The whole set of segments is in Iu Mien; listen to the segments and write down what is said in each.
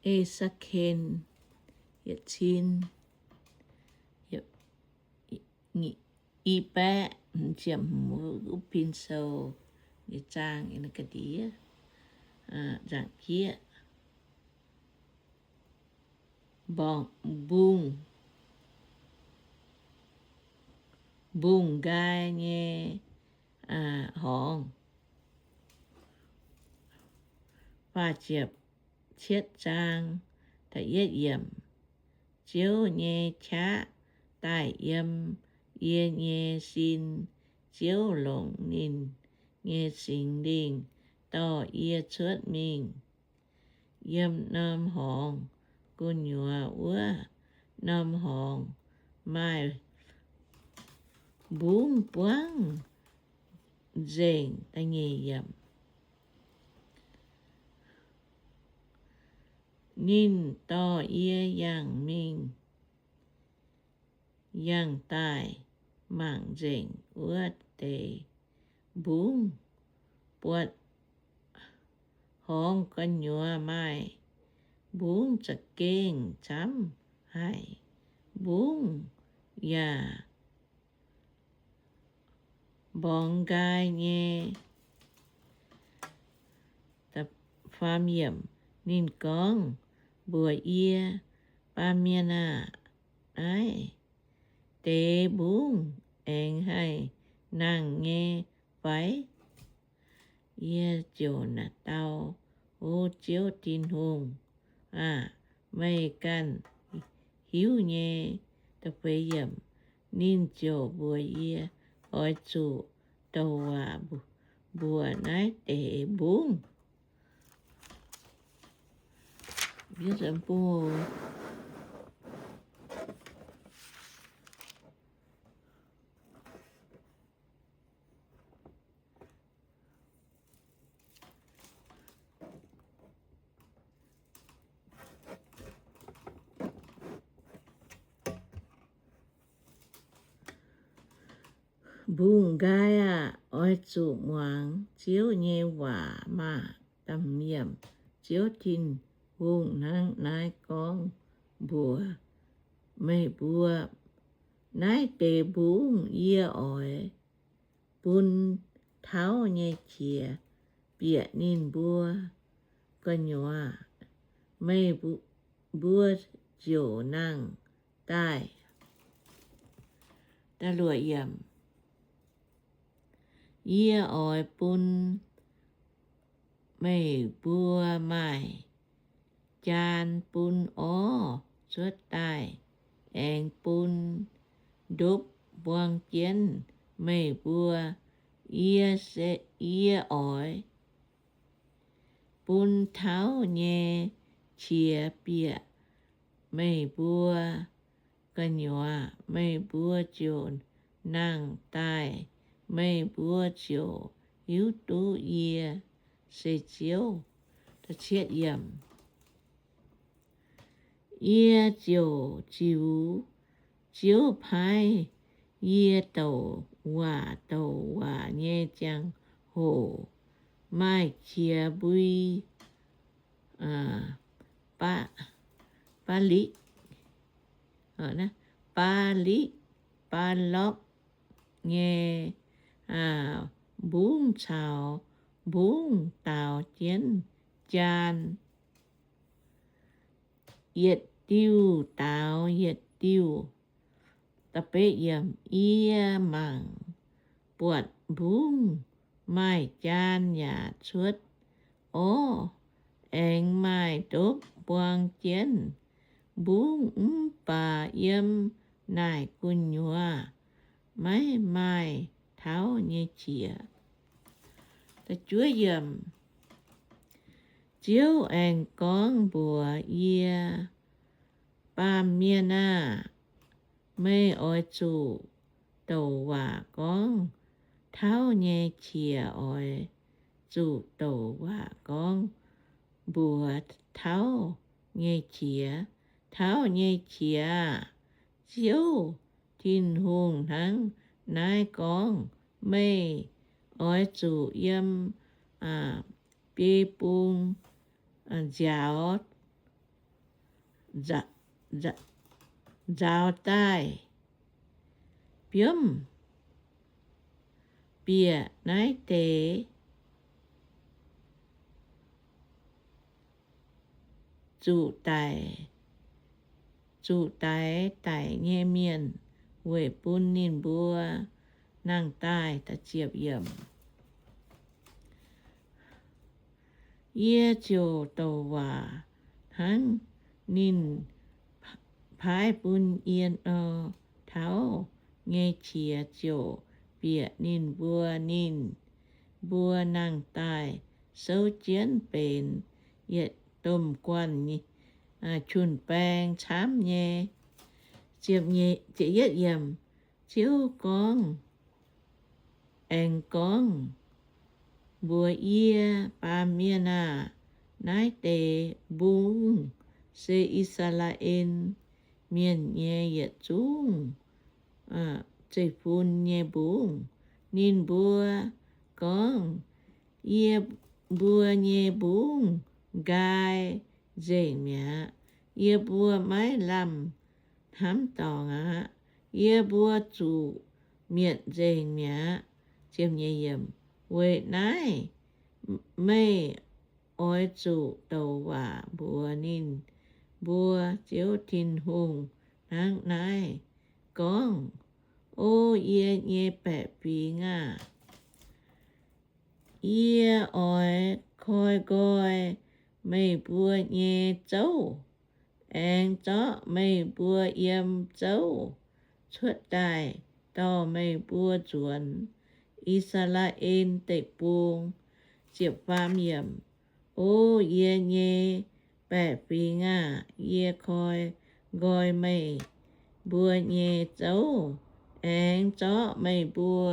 E^se^ken yietc cin i baeqv ziepc hmz, wuov pin sou nyei zaang ga'ndiev, nzaangc jieqv, mbungh, mbungh nqaai nyei horngz. Faah ziepc cietv zaang, da'yietv yiemc. Ziouv nyei qaqv daaih yiem yie nyei sin. Ziouv longc ninh nyei Singx Lingh dorh yie cuotv mingh. Yiem norm horngz gu'nyuoz wuov norm horngz maaih mbungv buangv nzengc. Ninh dorh yie yangh mingh, yangh daaih mangc nzengc wuov deix mbungv, buatc horngz gu'nyuoz maaih mbungv za'gengh camv haic. Mbungv yaac mborngx nqaai nyei. Faam yiemc. Ninh gorngv mbuox yie, Baamh mienh aah! Naaiv deix mbungv aengx haih nangh nyei fai? Yie ziouc dau, O Ziouv Tin-Hungh aah! Meih ganh hiuv nyei. Ninh ziouc mbuox yie, Oix zuqc douc waac mbuox naaiv deix mbungv. Mbungh nqaai aah! Oix zuqc muangx Ziouv nyei waac maah! Ziouv Tin-Hungh hnangv naaiv gorngv mbuox meih mbuo, Naaiv deix mbungv yie oix bun tauv nyei qiex bieqc ninh mbuo gu'nyuoz, meih mbuo ziouc nangh daaih. Yie oix bun meih mbuo maaih jaan bun orv cuotv daaih, aengx bun ndopv mbuang jienv meih mbuo. Yie, yie oix bun tauv nyei qiex bieqc meih mbuo gu'nyuoz, meih mbuo ziouc nangh daaih. Meih mbuo ziouc hiuv duqv yie se Ziouv. Yie ziouc ziux Ziouv paaiv yie douc waac douc waac nyei ziangh hoc maaih qiex mbui, Baa, Baa^likv, Baa^likv, Baa^lopv nyei mbungv caux mbungv daaux jienv jaan, yietc diuh daaux yietc diuh. Yie mangc, buatc mbungv maaih jaan yaac cuotv orv, aengx maaih ndopv mbuang jienv. Mbungv mv baac yiem naaic gu'nyuoz maiv maaih tauv nyei qiex. Ziouv aengx gorngv mbuox yie, Baamh mienh aah! Meih oix zuqc douc waac gorngv tauv nyei qiex, oix zuqc douc waac gorngv mbuox tauv nyei qiex, Tauv nyei qiex aah! Ziouv Tin-Hungh hnangv naaiv gorngv, Meih oix zuqc yiem biei bung nziaaux nza- nza- nzaaux daaih biomv bieqc naaiv deix zuqc daic, zuqc daix daic nyei mienh weic bun ninh mbuo nangh daaih. Yie ziouc douc waac hnangv ninh paaiv bun yie nor. Tauv nyei qiex ziouc bieqc ninh mbuo, ninh mbuo nangh daaih souv jienv benx yietc domh guanh qun-baeng camv nyei. Ziouv gorngv, aengx gorngv mbuox yie, Baamh mienh aah! Naaiv deix mbung se I^saa^laa^en Mienh nyei yietc zungv zeiv-fun nyei mbungv. Ninh mbuo gorngv, Yie mbuo nyei mbungv nqaai nzengc mi'aqv. Yie mbuo maiv lamh hnamv dorngc aqv. Yie mbuo zuqc mietc nzengc mi'aqv. Weic naaiv meih oix zuqc douc waac mbuox ninh mbuo, Ziouv Tin-Hungh hnangv naaiv gorngv, O yie nyei baeqc fingx aah! Yie oix koi nqoi meih mbuo nyei zouv, aengx zorqv meih mbuo yiem zouv cuotv daaih dorh meih mbuo nzuonx I^saa^laa^en Deic-Bung. O yie nyei baeqc fingx aah! Yie koi nqoi meih mbuo nyei zouv, aengx zorqv meih mbuo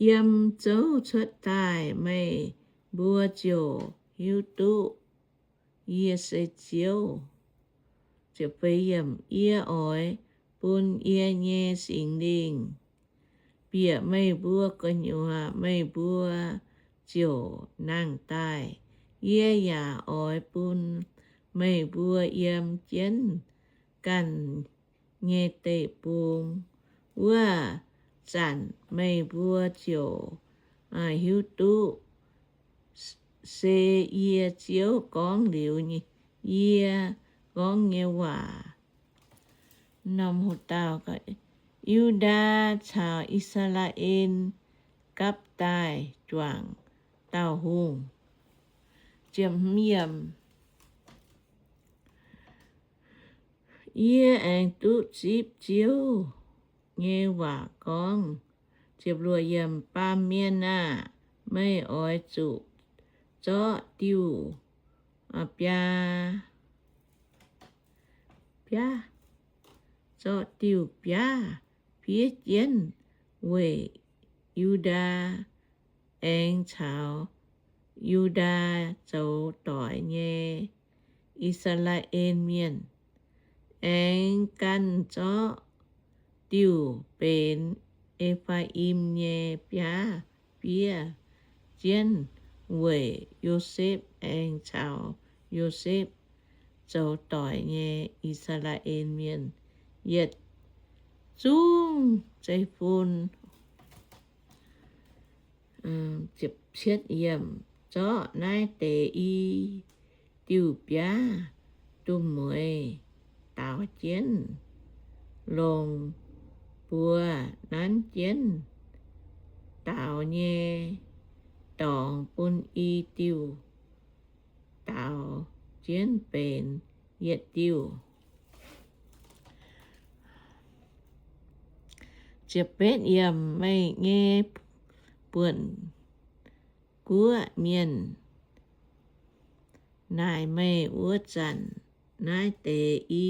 yiem zouv cuotv daaih, meih mbuo ziouc hiuv duqv yie se Ziouv. Yie oix bun yie nyei Singx Lingh bieqc meih mbuo gu'nyuoz, meih mbuo ziouc nangh daaih. Yie yaac oix bun meih mbuo yiem jienv ganh nyei deic-bung. Wuov zanc meih mbuo ziouc hiuv duqv se yie Ziouv gorngv liuz yie gorngv nyei waac. Yu^ndaa caux I^saa^laa^en gapv daaih juangc dauh hungh. Yie aengx duqv zipv Ziouv nyei waac gorngv, Baamh mienh aah! Meih oix zuqc zorqv diuh biaa, biaa, zorqv diuh biaav fiev jienv weic Yu^ndaa aengx caux Yu^ndaa zoux doic nyei I^saa^laa^en Mienh. Aengx ganh zorqv diuh benx E^faa^im nyei biaav fiev jienv weic Yosepv aengx caux Yosepv zoux doic nyei I^saa^laa^en Mienh yietc zungv zeiv-fun. Zorqv naaiv deix i diuh biaav duqv mueiz daaux jienv, longc buoz nanv jienv daaux nyei dorngx bun i diuh daaux jienv benx yietc diuh. Meih nyei buonc guoqv mienh naaic meih wuov zanc, naaiv deix i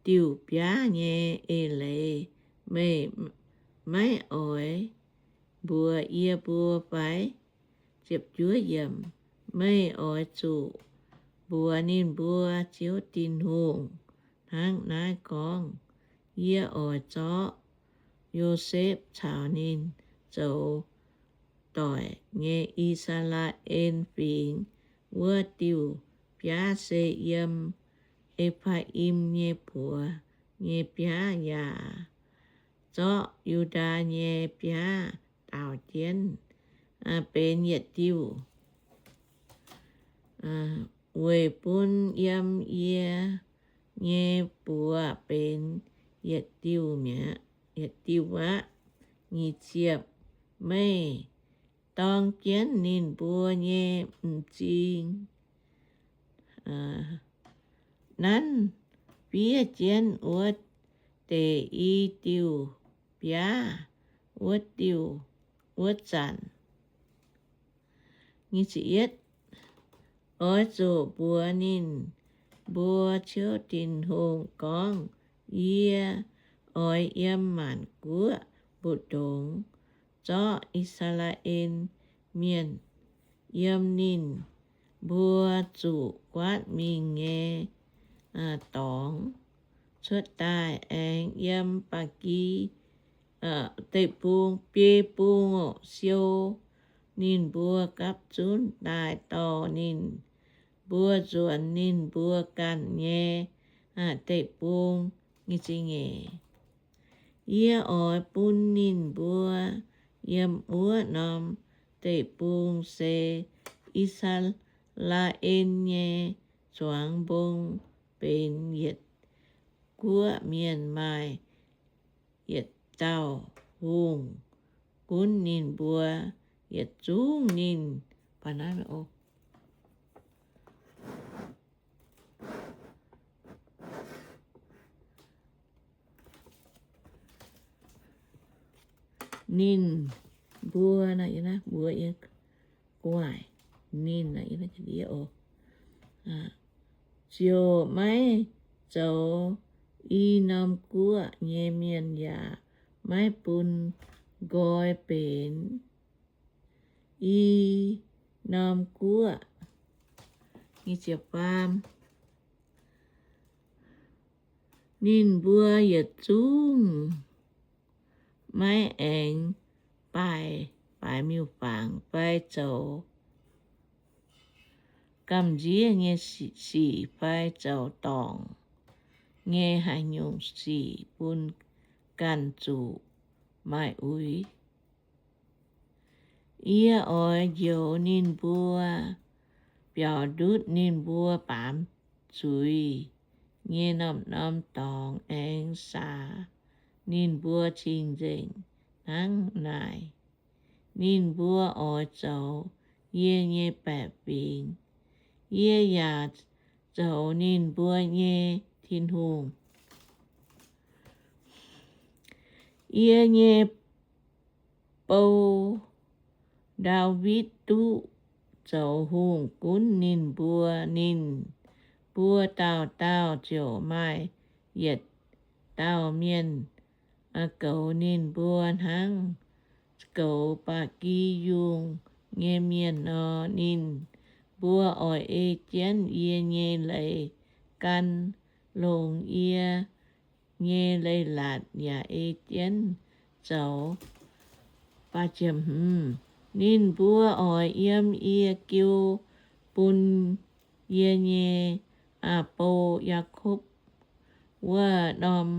diuh biaav nyei eix leiz meih maiv oix mbuox yie mbuo fai? Meih oix zuqc mbuox ninh mbuo, Ziouv Tin-Hungh hnangv naaiv gorngv, Yie oix zorqv Yosepv caux ninh zoux doic nyei I^saa^laa^en Fingx wuov diuh biaav se yiem E^faa^im nyei buoz nyei biaav yaac zorqv Yu^ndaa nyei biaav daaux jienv, benx yietc diuh, weic bun yiem yie nyei buoz benx yietc diuh mi'aqv, yietc diuh aqv. Nyic ziepc, meih dorng jienv ninh mbuo nyei m'zing nanv fiev jienv wuov deix i diuh biaav wuov diuh, wuov zanc. Oix zuqc mbuox ninh mbuo, Ziouv Tin-Hungh gorngv, Yie oix yiem maanc guoqv mbu'ndongx zorqv I^saa^laa^en Mienh yiem ninh mbuo zuqc guaatv mingh nyei dorngx cuotv daaih, aengx yiem ba'gi deic-bung, biei bung siou ninh mbuo gapv zunv daaih dorh ninh mbuo nzuonx ninh mbuo ganh nyei deic-bung. Yie oix bun ninh mbuo yiem wuov norm deic-bung se I^saa^laa^en nyei zuangx mbong, benx yietc guoqv mienh maaih yietc dauh hungh gunv ninh mbuo yietc zungv ninh ninh mbuo, mbuo, ninh ziouc maiv zoux i norm guoqv nyei mienh yaac maiv bun nqoi benx i norm guoqv. Ninh mbuo yietc zungv maiv aengx baaix, baaix miuc-fangx fai zoux gamh nziev nyei sic fai zoux dorngc nyei haaix nyungc sic bun ganh zuqc maaih uix. Yie oix njoux ninh mbuo, biaux ndutv ninh mbuo baamz zuiz nyei norm-norm dorngx, aengx saax ninh mbuo cing-nzengc hnangv naaic. Ninh mbuo oix zoux yie nyei baeqc fingx, yie yaac zoux ninh mbuo nyei Tin-Hungh. Yie nyei bou, Ndaawitv, duqv zoux hungh gunv ninh mbuo. Ninh mbuo dauh dauh ziouc maaih yietc dauh mienh goux ninh mbuo hnangv goux ba'gi yungh nyei mienh nor. Ninh mbuo oix ei jienv yie nyei leiz gan, longc yie nyei leiz-latc yaac ei jienv zoux. Ninh mbuo oix yiem yie jiu bun yie nyei bou, Yaakopv, wuov norm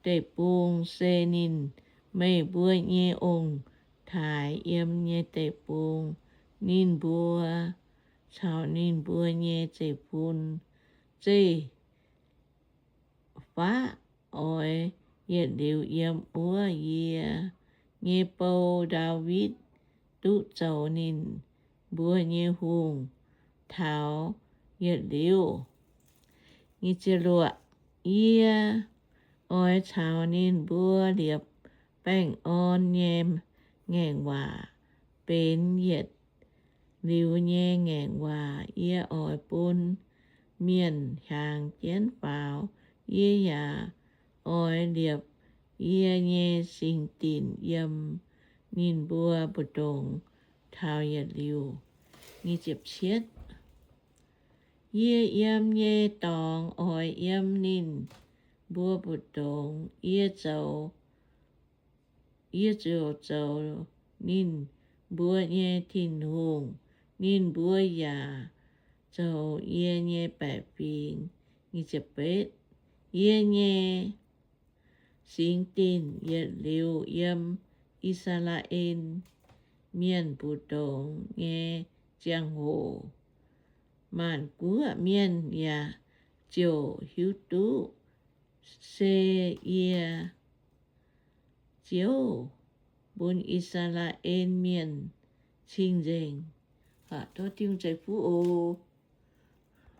deic-bung, se ninh, meih mbuo nyei ong-taaix, yiem nyei deic-bung. Ninh mbuo caux ninh mbuo nyei zeiv-fun, zeiv-faqv oix yietc liuz yiem wuov. Yie nyei bou, Ndaawitv, duqv zoux ninh mbuo nyei hungh taux yietc liuz. Yie oix caux ninh mbuo liepc baengh orn nyei ngaengc waac, benx yietc liuz nyei ngaengc waac yie oix bun mienh hiaangx jienv faaux. Yie yaac oix liepc yie nyei singx dinc yiem ninh mbuo mbu'ndongx taux yietc liuz. Yie yiem nyei dorngx oix yiem ninh mbuo mbu'ndongx. Yie zoux, yie ziouc zoux ninh mbuo nyei Tin-Hungh. Ninh mbuo yaac zoux yie nyei baeqc fingx. Yie nyei singx dinc yietc liuz yiem I^saa^laa^en Mienh mbu'ndongx nyei ziangh hoc, maanc guoqv mienh yaac ziouc hiuv duqv se yie Ziouv bun I^saa^laa^en Mienh cing-nzengc. Tov Tin-Hungh ceix fuqv oc.